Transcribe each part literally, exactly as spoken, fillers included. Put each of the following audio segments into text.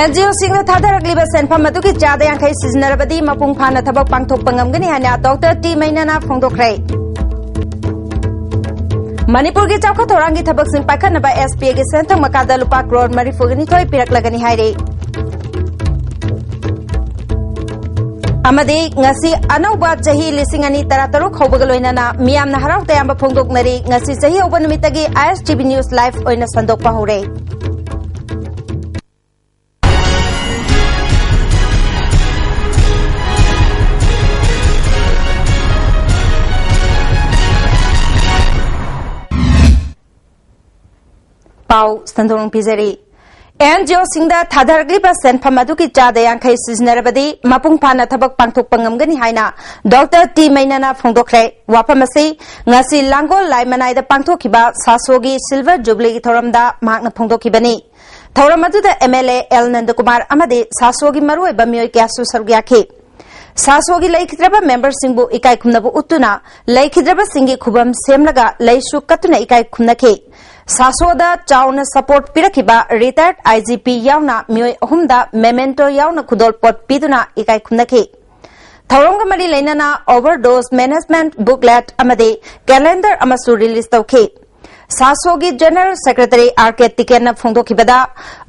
And G ꯑꯣꯁꯤꯡꯅ ꯊꯥꯗꯔꯛꯂꯤꯕ ꯁꯦꯟꯐꯝ ꯑꯗꯨꯒꯤ ꯆꯥꯗ ꯌꯥꯡꯈꯩ ꯁꯤꯖꯤꯟꯅꯔꯕꯗꯤ ꯃꯄꯨꯡ ꯐꯥꯅ ꯊꯕꯛ ꯄꯥꯡꯊꯣꯛꯄ ꯉꯝꯒꯅꯤ ꯍꯥꯏꯅ ꯗꯣꯛꯇꯔ ꯇꯤ ꯃꯩꯅꯥꯅ ꯐꯣꯡꯗꯣꯛꯈ꯭ꯔꯦ꯫ ꯃꯅꯤꯄꯨꯔꯒꯤ ꯆꯥꯎꯈꯠ ꯊꯧꯔꯥꯡꯒꯤ ꯊꯕꯛꯁꯤꯡ ꯄꯥꯏꯈꯠꯅꯕ ꯑꯦꯁ ꯕꯤ ꯑꯦꯒꯤ ꯁꯦꯟꯊꯪ ꯃꯈꯥꯗ ꯂꯨꯄꯥ ꯀ꯭ꯔꯣꯔ ꯃꯔꯤꯐꯨꯒ ꯅꯤꯊꯣꯏ ꯄꯤꯔꯛꯂꯒꯅꯤ ꯍꯥꯏꯔꯤ꯫ ꯑꯃꯗꯤ ꯉꯁꯤ ꯑꯅꯧꯕ ꯆꯍꯤ ꯂꯤꯁꯤꯡ ꯑꯅꯤ ꯇꯔꯥꯇꯔꯨꯛ ꯍꯧꯕꯒ ꯂꯣꯏꯅꯅ ꯃꯤꯌꯥꯝꯅ ꯍꯔꯥꯎ ꯇꯌꯥꯝꯕ ꯐꯣꯡꯗꯣꯛꯅꯔꯤ꯫ ꯉꯁꯤ ꯆꯍꯤ ꯍꯧꯕ ꯅꯨꯃꯤꯠꯇꯒꯤ ꯑꯥꯏ ꯑꯦꯁ ꯇꯤ ꯚꯤ ꯅ꯭ꯌꯨꯁ ꯂꯥꯏꯚ ꯑꯣꯏꯅ ꯁꯟꯗꯣꯛꯄ ꯍꯧꯔꯦ꯫ ꯄꯥꯎ ꯁꯟꯗꯣꯛꯅ ꯄꯤꯖꯔꯤ꯫ ꯑꯦꯟ ꯖꯤ ꯑꯣꯁꯤꯡꯗ ꯊꯥꯗꯔꯛꯂꯤꯕ ꯁꯦꯟꯐꯝ ꯑꯗꯨꯒꯤ ꯆꯥꯗ ꯌꯥꯡꯈꯩ ꯁꯤꯖꯤꯟꯅꯔꯕꯗꯤ ꯃꯄꯨꯡ ꯐꯥꯅ ꯊꯕꯛ ꯄꯥꯡꯊꯣꯛꯄ ꯉꯝꯒꯅꯤ ꯍꯥꯏꯅ ꯗꯣꯛꯇꯔ ꯇꯤ ꯃꯩꯅꯥꯅ ꯐꯣꯡꯗꯣꯛꯈ꯭ꯔꯦ꯫ ꯋꯥꯐꯝ ꯑꯁꯤ ꯉꯁꯤ ꯂꯥꯡꯒꯣꯜ ꯂꯥꯏꯃꯅꯥꯏꯗ ꯄꯥꯡꯊꯣꯛꯈꯤꯕ ꯁꯥꯁꯣꯒꯤ ꯁꯤꯜꯚꯔ ꯖꯨꯕꯤꯂꯤꯒꯤ ꯊꯧꯔꯝꯗ ꯃꯍꯥꯛꯅ ꯐꯣꯡꯗꯣꯛꯈꯤꯕꯅꯤ꯫ ꯊꯧꯔꯝ ꯑꯗꯨꯗ ꯑꯦꯝ ꯑꯦꯜ ꯑꯦ ꯑꯦꯜ ꯅꯟꯗꯀꯨꯃꯥꯔ ꯑꯃꯗꯤ ꯁꯥꯁꯣꯒꯤ ꯃꯔꯨꯑꯣꯏꯕ ꯃꯤꯑꯣꯏ ꯀꯌꯥꯁꯨ ꯁꯔꯨꯛ ꯌꯥꯈꯤ꯫ ꯁꯥꯁꯣꯒꯤ ꯂꯩꯈꯤꯗ꯭ꯔꯕ ꯃꯦꯝꯕꯔꯁꯤꯡꯕꯨ ꯏꯀꯥꯏ ꯈꯨꯝꯅꯕ ꯎꯠꯇꯨꯅ ꯂꯩꯈꯤꯗ꯭ꯔꯕꯁꯤꯡꯒꯤ ꯈꯨꯕꯝ ꯁꯦꯝꯂꯒ ꯂꯩꯁꯨ ꯀꯠꯇꯨꯅ ꯏꯀꯥꯏ ꯈꯨꯝꯅꯈꯤ꯫ ꯁꯥꯁꯣꯗ ꯆꯥꯎꯅ ꯁꯄꯣꯔꯠ ꯄꯤꯔꯛꯈꯤꯕ ꯔꯤꯇꯥꯌꯔꯗ ꯑꯥꯏ ꯖꯤ ꯄꯤ ꯌꯥꯎꯅ ꯃꯤꯑꯣꯏ ꯑꯍꯨꯝꯗ ꯃꯦꯃꯦꯟꯇꯣ ꯌꯥꯎꯅ ꯈꯨꯗꯣꯜꯄꯣꯠ ꯄꯤꯗꯨꯅ ꯏꯀꯥꯏ ꯈꯨꯝꯅꯈꯤ꯫ ꯊꯧꯔꯝꯒ ꯃꯔꯤ ꯂꯩꯅꯅ ꯑꯣꯚꯔꯗꯣꯁ ꯃꯦꯅꯦꯖꯃꯦꯟꯠ ꯕꯨꯛꯂꯦꯠ ꯑꯃꯗꯤ ꯀꯦꯂꯦꯟꯗꯔ ꯑꯃꯁꯨ ꯔꯤꯂꯤꯖ ꯇꯧꯈꯤ꯫ ꯁꯥꯁꯣꯒꯤ ꯖꯦꯅꯔꯦꯜ ꯁꯦꯀ꯭ꯔꯦꯇꯔꯤ ꯑꯥꯔ ꯀꯦ ꯇꯤꯀꯦꯟꯅ ꯐꯣꯡꯗꯣꯛꯈꯤꯕꯗ,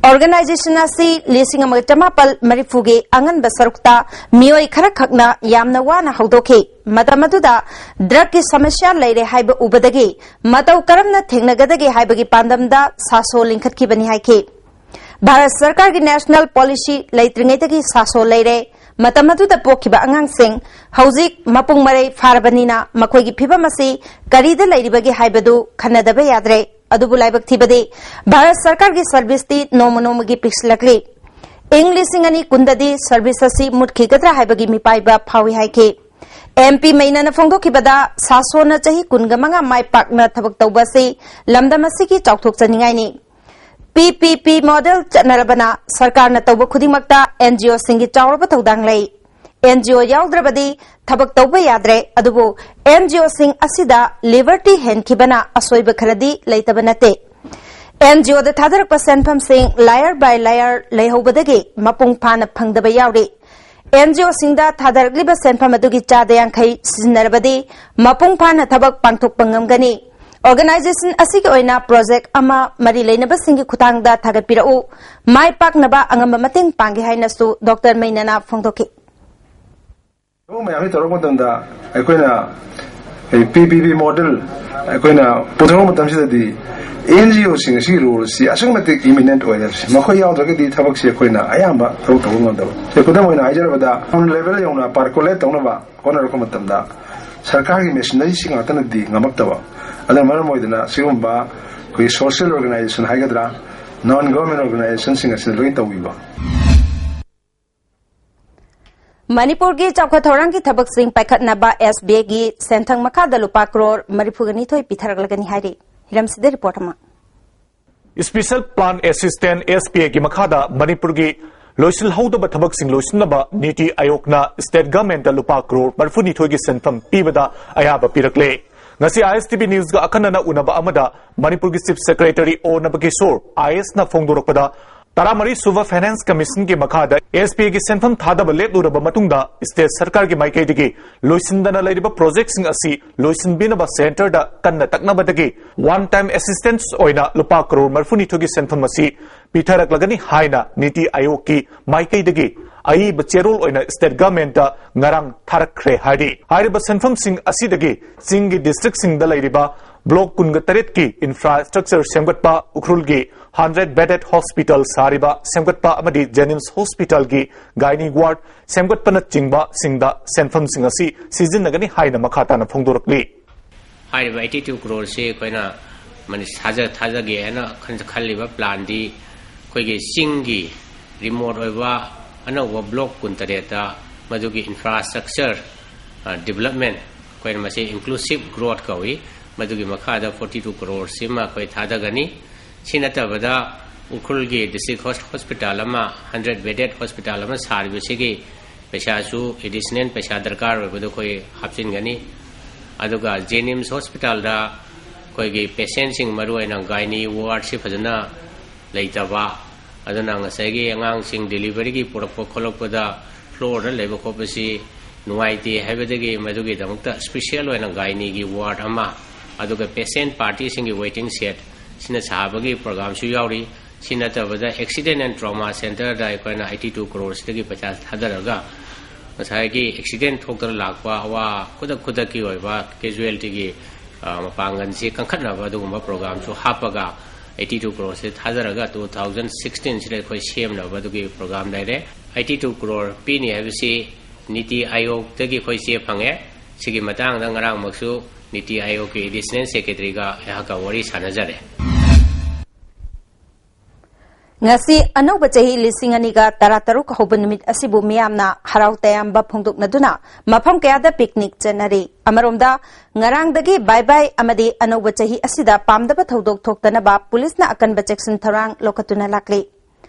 ꯑꯣꯔꯒꯅꯥꯏꯖꯦꯁꯟ ꯑꯁꯤ ꯂꯤꯁꯤꯡ ꯑꯃꯒ ꯆꯃꯥꯄꯜ ꯃꯔꯤꯐꯨꯒꯤ ꯑꯉꯟꯕ ꯁꯔꯨꯛꯇ ꯃꯤꯑꯣꯏ ꯈꯔꯈꯛꯅ ꯌꯥꯝꯅ ꯋꯥꯅ ꯍꯧꯗꯣꯛꯈꯤ꯫ ꯃꯇꯝ ꯑꯗꯨꯗ ꯗ꯭ꯔꯒꯀꯤ ꯁꯃꯁ꯭ꯌꯥ ꯂꯩꯔꯦ ꯍꯥꯏꯕ ꯎꯕꯗꯒꯤ ꯃꯇꯧ ꯀꯔꯝꯅ ꯊꯦꯡꯅꯒꯗꯒꯦ ꯍꯥꯏꯕꯒꯤ ꯄꯥꯟꯗꯝꯗ ꯁꯥꯁꯣ ꯂꯤꯡꯈꯠꯈꯤꯕꯅꯤ ꯍꯥꯏꯈꯤ꯫ ꯚꯥꯔꯠ ꯁꯔꯀꯥꯔꯒꯤ ꯅꯦꯁꯅꯦꯜ ꯄꯣꯂꯤꯁꯤ ꯂꯩꯇ꯭ꯔꯤꯉꯩꯗꯒꯤ ꯁꯥꯁꯣ ꯂꯩꯔꯦ꯫ ꯃꯇꯝ ꯑꯗꯨꯗ ꯄꯣꯛꯈꯤꯕ ꯑꯉꯥꯡꯁꯤꯡ ꯍꯧꯖꯤꯛ ꯃꯄꯨꯡ ꯃꯔꯩ ꯐꯥꯔꯕꯅꯤꯅ ꯃꯈꯣꯏꯒꯤ ꯐꯤꯕꯝ ꯑꯁꯤ ꯀꯔꯤꯗ ꯂꯩꯔꯤꯕꯒꯦ ꯍꯥꯏꯕꯗꯨ ꯈꯟꯅꯗꯕ ꯌꯥꯗ꯭ꯔꯦ꯫ ꯑꯗꯨꯕꯨ ꯂꯥꯏꯕꯛ ꯊꯤꯕꯗꯤ ꯚꯥꯔꯠ ꯁꯔꯀꯥꯔꯒꯤ ꯁꯔꯚꯤꯁꯇꯤ ꯅꯣꯡꯃ ꯅꯣꯡꯃꯒꯤ ꯄꯤꯛꯁꯤꯜꯂꯛꯂꯤ꯫ ꯏꯪ ꯂꯤꯁꯤꯡ ꯑꯅꯤ ꯀꯨꯟꯗꯗꯤ ꯁꯔꯚꯤꯁ ꯑꯁꯤ ꯃꯨꯠꯈꯤꯒꯗ꯭ꯔꯥ ꯍꯥꯏꯕꯒꯤ ꯃꯤꯄꯥꯏꯕ ꯐꯥꯎꯏ ꯍꯥꯏꯈꯤ꯫ ꯑꯦꯝ ꯄꯤ ꯃꯩꯅꯥꯅ ꯐꯣꯡꯗꯣꯛꯈꯤꯕꯗ, ꯁꯥꯁꯣꯅ ꯆꯍꯤ ꯀꯨꯟꯒ ꯃꯉꯥ ꯃꯥꯏ ꯄꯥꯛꯅ ꯊꯕꯛ ꯇꯧꯕ ꯑꯁꯤ ꯂꯝꯗꯝ ꯑꯁꯤꯒꯤ ꯆꯥꯎꯊꯣꯛꯆꯅꯤꯡꯉꯥꯏꯅꯤ꯫ ꯄꯤ ꯄꯤ ꯄꯤ ꯃꯣꯗꯦꯜ ꯆꯠꯅꯔꯕꯅ ꯁꯔꯀꯥꯔꯅ ꯇꯧꯕ ꯈꯨꯗꯤꯡꯃꯛꯇ ꯑꯦꯟ ꯖꯤ ꯑꯣꯁꯤꯡꯒꯤ ꯆꯥꯎꯔꯕ ꯊꯧꯗꯥꯡ ꯂꯩ꯫ ꯑꯦꯟ ꯖꯤ ꯑꯣ ꯌꯥꯎꯗ꯭ꯔꯕꯗꯤ ꯊꯕꯛ ꯇꯧꯕ ꯌꯥꯗ꯭ꯔꯦ꯫ ꯑꯗꯨꯕꯨ ꯑꯦꯟ ꯖꯤ ꯑꯣꯁꯤꯡ ꯑꯁꯤꯗ ꯂꯤꯕꯔꯇꯤ ꯍꯦꯟꯈꯤꯕꯅ ꯑꯁꯣꯏꯕ ꯈꯔꯗꯤ ꯂꯩꯇꯕ ꯅꯠꯇꯦ꯫ ꯑꯦꯟ ꯖꯤ ꯑꯣꯗ ꯊꯥꯗꯔꯛꯄ ꯁꯦꯟꯐꯝꯁꯤꯡ ꯂꯥꯌꯔ ꯕꯥꯏ ꯂꯥꯌꯔ ꯂꯩꯍꯧꯕꯗꯒꯤ ꯃꯄꯨꯡ ꯐꯥꯅ ꯐꯪꯗꯕ ꯌꯥꯎꯔꯤ꯫ ꯑꯦꯟ ꯖꯤ ꯑꯣꯁꯤꯡꯗ ꯊꯥꯗꯔꯛꯂꯤꯕ ꯁꯦꯟꯐꯝ ꯑꯗꯨꯒꯤ ꯆꯥꯗ ꯌꯥꯡꯈꯩ ꯁꯤꯖꯤꯟꯅꯔꯕꯗꯤ ꯃꯄꯨꯡ ꯐꯥꯅ ꯊꯕꯛ ꯄꯥꯡꯊꯣꯛꯄ ꯉꯝꯒꯅꯤ꯫ ꯑꯣꯔꯒꯅꯥꯏꯖꯦꯁꯟ ꯑꯁꯤꯒꯤ ꯑꯣꯏꯅ ꯄ꯭ꯔꯣꯖꯦꯛ ꯑꯃ ꯃꯔꯤ ꯂꯩꯅꯕꯁꯤꯡꯒꯤ ꯈꯨꯠꯊꯥꯡꯗ ꯊꯥꯒꯠꯄꯤꯔꯛꯎ꯫ ꯃꯥꯏ ꯄꯥꯛꯅꯕ ꯑꯉꯝꯕ ꯃꯇꯦꯡ ꯄꯥꯡꯒꯦ ꯍꯥꯏꯅꯁꯨ ꯗꯣꯛꯇꯔ ꯃꯩꯅꯅ ꯐꯣꯡꯗꯣꯛꯈꯤ꯫ ꯊꯕꯛ ꯃꯌꯥꯝꯁꯤ ꯇꯧꯔꯛꯄ ꯃꯇꯝꯗ ꯑꯩꯈꯣꯏꯅ ꯄꯤ ꯄꯤ ꯄꯤ ꯃꯣꯗꯦꯜ ꯑꯩꯈꯣꯏꯅ ꯄꯨꯊꯣꯔꯛꯄ ꯃꯇꯝꯁꯤꯗꯗꯤ ꯑꯦꯟ ꯖꯤ ꯑꯣꯁꯤꯡ ꯑꯁꯤꯒꯤ ꯔꯣꯜꯁꯤ ꯑꯁꯨꯛꯀꯤ ꯃꯇꯤꯛ ꯏꯃꯤꯅꯦꯟ ꯑꯣꯏꯔꯦ꯫ ꯃꯈꯣꯏ ꯌꯥꯎꯗ꯭ꯔꯒꯗꯤ ꯊꯕꯛꯁꯤ ꯑꯩꯈꯣꯏꯅ ꯑꯌꯥꯝꯕ ꯊꯕꯛ ꯇꯧꯕ ꯉꯝꯗꯕ꯫ ꯁꯤ ꯈꯨꯗꯝ ꯑꯣꯏꯅ ꯍꯥꯏꯖꯔꯕꯗ, ꯒ꯭ꯔꯥꯎꯟ ꯂꯦꯚꯦꯜ ꯌꯧꯅ ꯄꯥꯔꯀꯣꯂꯦꯠ ꯇꯧꯅꯕ ꯍꯣꯠꯅꯔꯛꯄ ꯃꯇꯝꯗ ꯁꯔꯀꯥꯔꯒꯤ ꯃꯦꯁꯤꯅꯔꯤꯁꯤ ꯉꯥꯛꯇꯅꯗꯤ ꯉꯝꯃꯛꯇꯕ꯫ ꯑꯗꯨꯅ ꯃꯔꯝ ꯑꯣꯏꯗꯅ ꯁꯤꯒꯨꯝꯕ ꯑꯩꯈꯣꯏꯒꯤ ꯁꯣꯁꯤꯌꯦꯜ ꯑꯣꯔꯒꯅꯥꯏꯖꯦꯁꯟ ꯍꯥꯏꯒꯗ꯭ꯔꯥ, ꯅꯟ ꯒꯣꯔꯃꯦꯟ ꯑꯣꯔꯒꯅꯥꯏꯖꯦꯁꯟꯁꯤꯡ ꯑꯁꯤꯅ ꯂꯣꯏꯅ ꯇꯧꯕꯤꯕ꯫ ꯃꯅꯤꯄꯨꯔꯒꯤ ꯆꯥꯎꯈꯠ ꯊꯧꯔꯥꯡꯒꯤ ꯊꯕꯛꯁꯤꯡ ꯄꯥꯏꯈꯠꯅꯕ ꯑꯦꯁ ꯕꯤ ꯑꯥꯏꯒꯤ ꯁꯦꯟꯊꯪ ꯃꯈꯥꯗ ꯂꯨꯄꯥ ꯀ꯭ꯔꯣꯔ ꯃꯔꯤꯐꯨꯒ ꯅꯤꯊꯣꯏ ꯄꯤꯊꯔꯛꯂꯒꯅꯤ ꯍꯥꯏꯔꯤ꯫ ꯍꯤꯔꯝꯁꯤꯗ ꯔꯤꯄꯣꯔꯠ ꯑꯃ꯫ Special plan assistant, S P ꯑꯦꯒꯤ ꯃꯈꯥꯗ ꯃꯅꯤꯄꯨꯔꯒꯤ ꯂꯣꯏꯁꯤꯜꯍꯧꯗꯕ ꯊꯕꯛꯁꯤꯡ ꯂꯣꯏꯁꯤꯟꯅꯕ ꯅꯤꯇꯤ ꯑꯥꯌꯣꯒꯅ ꯁ꯭ꯇꯦꯠ ꯒꯚꯔꯟꯃꯦꯟꯠꯇ ꯂꯨꯄꯥ ꯀ꯭ꯔꯣꯔ ꯃꯔꯤꯐꯨꯅꯤꯊꯣꯏꯒꯤ ꯁꯦꯟꯐꯝ ꯄꯤꯕꯗ ꯑꯌꯥꯕ ꯄꯤꯔꯛꯂꯦ꯫ ꯉꯁꯤ ꯑꯥꯏ ꯑꯦꯁ ꯇꯤ ꯚꯤ ꯅ꯭ꯌꯨꯁꯀ ꯑꯈꯟꯅꯅ ꯎꯅꯕ ꯑꯃꯗ ꯃꯅꯤꯄꯨꯔꯒꯤ ꯆꯤꯐ ꯁꯦꯀ꯭ꯔꯦꯇꯔꯤ ꯑꯣ ꯅꯕꯀꯤꯁꯣꯔ ꯑꯥꯏ ꯑꯦꯁꯅ ꯐꯣꯡꯗꯣꯔꯛꯄꯗ, ꯇꯔꯥꯃꯔꯤ ꯁꯨꯕ ꯐꯥꯏꯅꯥꯟꯁ ꯀꯃꯤꯁꯟꯒꯤ ꯃꯈꯥꯗ ꯑꯦꯁ ꯄꯤ ꯑꯦꯒꯤ ꯁꯦꯟꯐꯝ ꯊꯥꯗꯕ ꯂꯦꯞꯂꯨꯔꯕ ꯃꯇꯨꯡꯗ, ꯁ꯭ꯇꯦꯠ ꯁꯔꯀꯥꯔꯒꯤ ꯃꯥꯏꯀꯩꯗꯒꯤ ꯂꯣꯏꯁꯤꯟꯗꯅ ꯂꯩꯔꯤꯕ ꯄ꯭ꯔꯣꯖꯦꯛꯁꯤꯡ ꯑꯁꯤ ꯂꯣꯏꯁꯤꯟꯕꯤꯅꯕ ꯁꯦꯟꯇꯔꯗ ꯀꯟꯅ ꯇꯛꯅꯕꯗꯒꯤ ꯋꯥꯟ ꯇꯥꯏꯝ ꯑꯦꯁꯤꯁꯇꯦꯟꯁ ꯑꯣꯏꯅ ꯂꯨꯄꯥ ꯀ꯭ꯔꯣꯔ ꯃꯔꯤꯐꯨꯅꯤꯊꯣꯏꯒꯤ ꯁꯦꯟꯐꯝ ꯑꯁꯤ ꯄꯤꯊꯔꯛꯂꯒꯅꯤ ꯍꯥꯏꯅ ꯅꯤꯇꯤ ꯑꯥꯌꯣꯒꯀꯤ ꯃꯥꯏꯀꯩꯗꯒꯤ ꯑꯏꯕ ꯆꯦꯔꯣꯜ ꯑꯣꯏꯅ ꯁ꯭ꯇꯦꯠ ꯒꯚꯔꯟꯃꯦꯟꯠꯇ ꯉꯔꯥꯡ ꯊꯥꯔꯛꯈ꯭ꯔꯦ ꯍꯥꯏꯔꯤ꯫ ꯍꯥꯏꯔꯤꯕ ꯁꯦꯟꯐꯝꯁꯤꯡ ꯑꯁꯤꯗꯒꯤ ꯆꯤꯡꯒꯤ ꯗꯤꯁꯇ꯭ꯔꯤꯛꯁꯤꯡꯗ ꯂꯩꯔꯤꯕ ꯕ꯭ꯂꯣꯛ ꯀꯨꯟꯒ ꯇꯔꯦꯠꯀꯤ ꯏꯟꯐ꯭ꯔꯥꯁ꯭ꯇ꯭ꯔꯛꯆꯔ ꯁꯦꯝꯒꯠꯄ, ꯎꯈ꯭ꯔꯨꯜꯒꯤ ꯍꯟꯗ꯭ꯔꯦꯠ ꯕꯦꯗꯦꯗ ꯍꯣꯁꯄꯤꯇꯥꯜ ꯁꯥꯔꯤꯕ ꯁꯦꯝꯒꯠꯄ ꯑꯃꯗꯤ ꯖꯦꯅꯤꯝꯁ ꯍꯣꯁꯄꯤꯇꯥꯜꯒꯤ ꯒꯥꯏꯅꯤ ꯋꯥꯔꯗ ꯁꯦꯝꯒꯠꯄꯅꯆꯤꯡꯕꯁꯤꯡꯗ ꯁꯦꯟꯐꯝꯁꯤꯡ ꯑꯁꯤ ꯁꯤꯖꯤꯟꯅꯒꯅꯤ ꯍꯥꯏꯅ ꯃꯈꯥ ꯇꯥꯅ ꯐꯣꯡꯗꯣꯔꯛꯂꯤ꯫ ꯍꯥꯏꯔꯤꯕ ꯑꯩꯠꯇꯤ ꯇꯨ ꯀ꯭ꯔꯣꯔꯁꯤ ꯑꯩꯈꯣꯏꯅ ꯃꯅꯤ-, ꯊꯥꯖ-, ꯊꯥꯖꯒꯦ ꯍꯥꯏꯅ ꯈꯟ-, ꯈꯜꯂꯤꯕ ꯄ꯭ꯂꯥꯟꯗꯤ ꯑꯩꯈꯣꯏꯒꯤ ꯆꯤꯡꯒꯤ ꯔꯤꯃꯣꯠ ꯑꯣꯏꯕ ꯑꯅꯧꯕ ꯕ꯭ꯂꯣꯛ ꯀꯨꯟꯇꯔꯦꯠꯇ ꯃꯗꯨꯒꯤ ꯏꯟꯐ꯭ꯔꯥꯁ꯭ꯇ꯭ꯔꯛꯆꯔ, ꯑ, ꯗꯤꯕꯂꯞꯃꯦꯟ, ꯑꯩꯈꯣꯏꯅ ꯃꯁꯤ ꯏꯟꯀ꯭ꯂꯨꯁꯤꯞ ꯒ꯭ꯔꯣꯠ ꯀꯧꯏ, ꯃꯗꯨꯒꯤ ꯃꯈꯥꯗ ꯐꯣꯔꯇꯤ ꯇꯨ ꯀ꯭ꯔꯣꯔꯁꯤꯃ ꯑꯩꯈꯣꯏ ꯊꯥꯗꯒꯅꯤ꯫ ꯁꯤ ꯅꯠꯇꯕꯗ ꯎꯈ꯭ꯔꯨꯜꯒꯤ ꯗꯤꯁꯇ꯭ꯔꯤꯛ ꯍꯣꯁ-, ꯍꯣꯁꯄꯤꯇꯥꯜ ꯑꯃ, ꯍꯟꯗ꯭ꯔꯦꯠ ꯕꯦꯗꯦꯗ ꯍꯣꯁꯄꯤꯇꯥꯜ ꯑꯃ ꯁꯥꯔꯤꯕꯁꯤꯒꯤ ꯄꯩꯁꯥꯁꯨ, ꯑꯦꯗꯤꯁꯅꯦꯜ ꯄꯩꯁꯥ ꯗꯔꯀꯥꯔ ꯑꯣꯏꯕꯗꯨ ꯑꯩꯈꯣꯏ ꯍꯥꯞꯆꯤꯟꯒꯅꯤ꯫ ꯑꯗꯨꯒ ꯖꯦꯅꯤꯝꯁ ꯍꯣꯁꯄꯤꯇꯥꯜꯗ ꯑꯩꯈꯣꯏꯒꯤ ꯄꯦꯁꯦꯟꯁꯤꯡ, ꯃꯔꯨꯑꯣꯏꯅ ꯒꯥꯏꯅꯤ ꯋꯥꯔꯗꯁꯤ ꯐꯖꯅ ꯂꯩꯇꯕ, ꯑꯗꯨꯅ ꯉꯁꯥꯏꯒꯤ ꯑꯉꯥꯡꯁꯤꯡ ꯗꯦꯂꯤꯚꯔꯤꯒꯤ ꯄꯨꯔꯛꯄ ꯈꯣꯠꯂꯛꯄꯗ ꯐ꯭ꯂꯣꯔꯗ ꯂꯩꯕ ꯈꯣꯠꯄꯁꯤ ꯅꯨꯡꯉꯥꯏꯇꯦ ꯍꯥꯏꯕꯗꯒꯤ ꯃꯗꯨꯒꯤꯗꯃꯛꯇ ꯁ꯭ꯄꯤꯁꯦꯜ ꯑꯣꯏꯅ ꯒꯥꯏꯅꯤꯒꯤ ꯋꯥꯔꯗ ꯑꯃ, ꯑꯗꯨꯒ ꯄꯦꯁꯦꯟ ꯄꯥꯔꯇꯤꯁꯤꯡꯒꯤ ꯋꯦꯇꯤꯡ ꯁꯦꯠ ꯁꯤꯅ ꯁꯥꯕꯒꯤ ꯄ꯭ꯔꯣꯒꯥꯝꯁꯨ ꯌꯥꯎꯔꯤ꯫ ꯁꯤ ꯅꯠꯇꯕꯗ ꯑꯦꯛꯁꯤꯗꯦꯟ ꯑꯦꯟ ꯇ꯭ꯔꯣꯃꯥ ꯁꯦꯟꯇꯔꯗ ꯑꯩꯈꯣꯏꯅ ꯑꯩꯠꯇꯤ ꯇꯨ ꯀ꯭ꯔꯣꯔꯁꯇꯒꯤ ꯄꯩꯁꯥ ꯊꯥꯗꯔꯒ ꯉꯁꯥꯏꯒꯤ ꯑꯦꯛꯁꯤꯗꯦꯟ ꯊꯣꯛꯇꯅ ꯂꯥꯛꯄ ꯑꯋꯥ ꯈꯨꯗꯛ ꯈꯨꯗꯛꯀꯤ ꯑꯣꯏꯕ ꯀꯦꯖꯨꯋꯦꯜꯇꯤꯒꯤ, ꯑ, ꯃꯄꯥꯡꯒꯜꯁꯤ ꯀꯟꯈꯠꯅꯕ ꯑꯗꯨꯒꯨꯝꯕ ꯄ꯭ꯔꯣꯒꯥꯝꯁꯨ ꯍꯥꯞꯄꯒ ꯑꯩꯠꯇꯤ ꯇꯨ ꯀ꯭ꯔꯣꯔꯁꯤ ꯊꯥꯗꯔꯒ ꯇꯨ ꯊꯥꯎꯖꯟ ꯁꯤꯛꯁꯇꯤꯟꯁꯤꯗ ꯑꯩꯈꯣꯏ ꯁꯦꯝꯅꯕ ꯑꯗꯨꯒꯤ ꯄ꯭ꯔꯣꯒꯥꯝ ꯂꯩꯔꯦ꯫ ꯑꯩꯠꯇꯤ ꯇꯨ ꯀ꯭ꯔꯣꯔ ꯄꯤꯅꯤ ꯍꯥꯏꯕꯁꯤ ꯅꯤꯇꯤ ꯑꯥꯌꯣꯒꯇꯒꯤ ꯑꯩꯈꯣꯏ ꯆꯦ ꯐꯪꯉꯦ꯫ ꯁꯤꯒꯤ ꯃꯇꯥꯡꯗ ꯉꯔꯥꯡꯃꯛꯁꯨ ꯅꯤꯇꯤ ꯑꯥꯌꯣꯒꯀꯤ ꯑꯦꯗꯤꯁꯅꯦꯜ ꯁꯦꯀ꯭ꯔꯦꯇꯔꯤꯒ ꯑꯩꯍꯥꯛꯀ ꯋꯥꯔꯤ ꯁꯥꯟꯅꯖꯔꯦ꯫ ꯉꯁꯤ ꯑꯅꯧꯕ ꯆꯍꯤ ꯂꯤꯁꯤꯡ ꯑꯅꯤꯒ ꯇꯔꯥꯇꯔꯨꯛ ꯍꯧꯕ ꯅꯨꯃꯤꯠ ꯑꯁꯤꯕꯨ ꯃꯤꯌꯥꯝꯅ ꯍꯔꯥꯎ ꯇꯌꯥꯝꯕ ꯐꯣꯡꯗꯣꯛꯅꯗꯨꯅ ꯃꯐꯝ ꯀꯌꯥꯗ ꯄꯤꯛꯅꯤꯛ ꯆꯠꯅꯔꯤ꯫ ꯑꯃꯔꯣꯝꯗ, ꯉꯔꯥꯡꯗꯒꯤ ꯕꯥꯏ ꯕꯥꯏ ꯑꯃꯗꯤ ꯑꯅꯧꯕ ꯆꯍꯤ ꯑꯁꯤꯗ ꯄꯥꯝꯗꯕ ꯊꯧꯗꯣꯛ ꯊꯣꯛꯇꯅꯕ ꯄꯨꯂꯤꯁꯅ ꯑꯀꯟꯕ ꯆꯦꯛꯁꯤꯟ ꯊꯧꯔꯥꯡ ꯂꯧꯈꯠꯇꯨꯅ ꯂꯥꯛꯂꯤ꯫